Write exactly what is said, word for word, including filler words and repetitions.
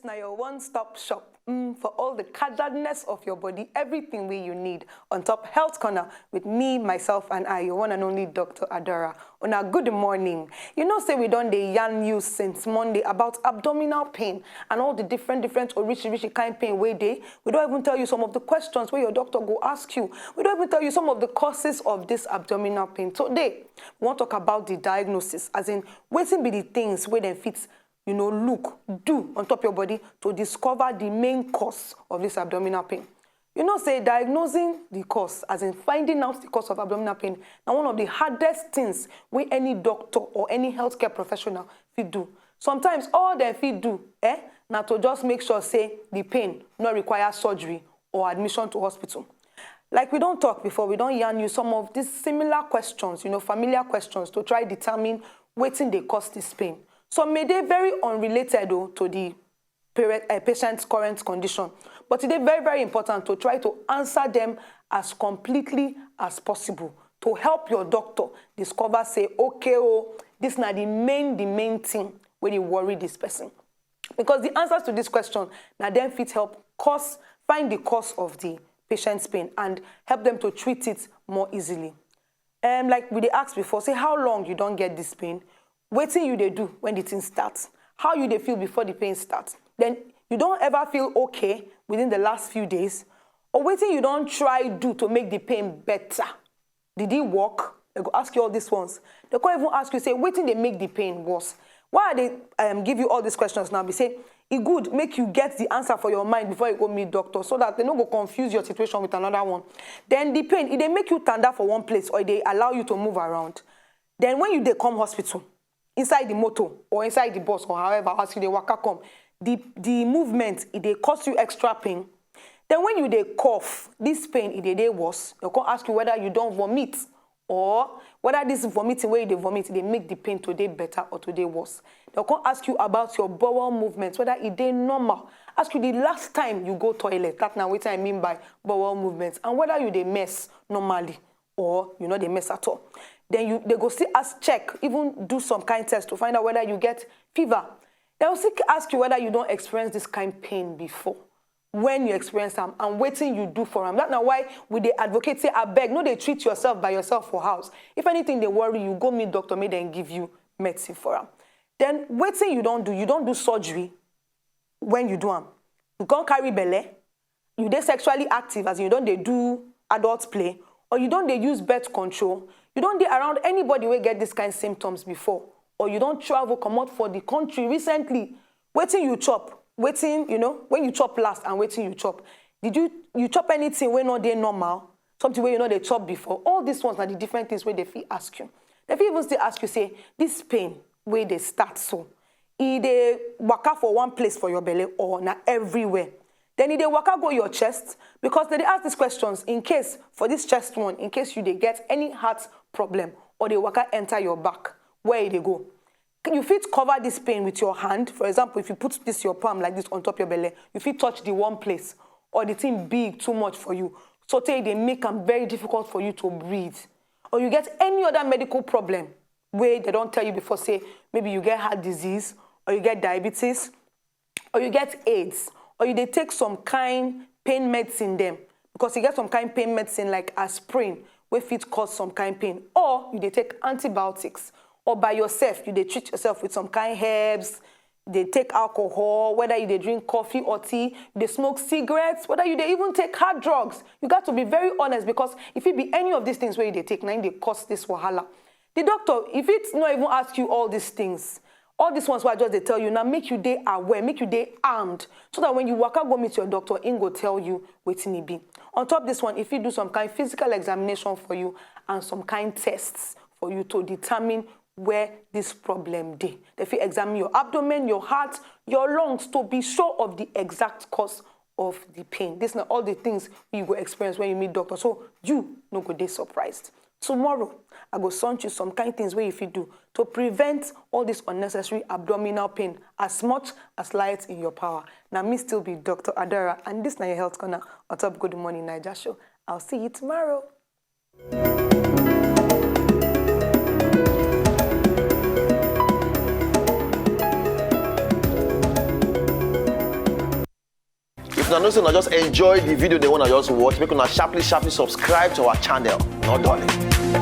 Now your one-stop shop, mm, for all the casualness of your body, everything wey you need on top Health Corner with me, myself, and I, your one and only Doctor Adara. Una good morning. You know say we don dey yarn you since Monday about abdominal pain and all the different, different oríṣiríṣi kind pain wey dey. We don even tell you some of the questions wey your doctor go ask you. We don even tell you some of the causes of this abdominal pain. Today, we wan talk about the diagnosis, as in wetin be the things wey dem fit, you know, look, do on top your body to discover the main cause of this abdominal pain. You know say diagnosing the cause, as in finding out the cause of abdominal pain, na one of the hardest things wey any doctor or any healthcare professional fit do. Sometimes all dem fit do, eh, na to just make sure say the pain no require surgery or admission to hospital. Like we don talk before, we don yarn you some of these similar questions, you know, familiar questions to try determine wetin dey cause this pain. Some may dey very unrelated o to the parent, uh, patient's current condition, but e dey very, very important to try to answer them as completely as possible to help your doctor discover say, okay o, this na the main, the main thing wey dey worry this person. Because the answers to this question na dem fit help cause, find the cause of the patient's pain and help them to treat it more easily. Um, like we dey ask before, say how long you don get this pain, wetin you dey do when the thing start, how you dey feel before the pain start, then you don ever feel okay within the last few days, or wetin you don try do to make the pain better. Did it work? They go ask you all these ones. They come even ask you say wetin dey make the pain worse. Why I dey, um, give you all these questions now be say e good make you get the answer for your mind before you go meet doctor, so that they no go confuse your situation with another one. Then the pain, e dey make you tanda for one place or e dey allow you to move around. Then when you dey come hospital, inside the motor or inside the bus or however, as you dey waka come, the, the movement, e dey cause you extra pain. Then when you dey cough, this pain, e dey dey worse. They come ask you whether you don vomit or whether this vomiting wey you dey vomit dey make the pain to dey better or to dey worse. They come ask you about your bowel movement, whether e dey normal. Ask you the last time you go toilet. That na wetin I mean by bowel movement. And whether you dey mess normally or you no dey mess at all. Then you, they go still ask, check, even do some kind test to find out whether you get fever. They go still ask you whether you don experience this kind pain before, when you experience am, and wetin you do for am. That na why we dey advocate say, abeg, no dey treat yourself by yourself for house. If anything dey worry you, go meet doctor, make dem give you medicine for am. Then wetin you don do, you don do surgery when you do am? You come carry belle, you dey sexually active, as in you don dey do adult play, or you don dey use birth control, you don dey around anybody wey get this kind symptoms before, or you don travel comot for the country recently. Wetin you chop, wetin, you know, when you chop last and wetin you chop, did you, you chop anything wey no dey normal, something wey you no dey chop before? All these ones na the different things wey they fit ask you. They fit even still ask you say, this pain wey dey start so, e dey waka for one place for your belle or na everywhere? Then e dey waka go your chest, because they dey ask these questions in case, for this chest one, in case you dey get any heart problem or dey waka enter your back, where e dey go. You fit cover this pain with your hand. For example, if you put this your palm like this on top your belle, you fit touch the one place, or the thing big too much for you, so tey e dey make am very difficult for you to breathe. Or you get any other medical problem wey they don tell you before say maybe you get heart disease, or you get diabetes, or you get aids, or you dey take some kind pain medicine dem, because you get some kind pain medicine like aspirin wey fit cause some kind pain, or you dey take antibiotics, or by yourself you dey treat yourself with some kind herbs, dey take alcohol, whether you dey drink coffee or tea, you dey smoke cigarettes, whether you dey even take hard drugs. You got to be very honest, because if it be any of these things wey you dey take, na im dey cause this wahala. The doctor, if it no even ask you all these things, all these ones wey I just dey tell you now, make you dey aware, make you dey armed, so that when you waka go meet your doctor, im go tell you wetin e be. On top this one, e fit do some kind physical examination for you and some kind tests for you to determine where this problem dey. They fit examine your abdomen, your heart, your lungs to be sure of the exact cause of the pain. These na all the things you go experience when you meet doctor. So you no go dey surprised. Tomorrow, I go send you some kind things wey you fit do to prevent all this unnecessary abdominal pain as much as lies in your power. Na me still be Doctor Adara, and this na your health corner on top Good Morning Naija show. I'll see you tomorrow. I know say una just enjoy the video dem wey una just watch. Make una sharply, sharply subscribe to our channel. No darling.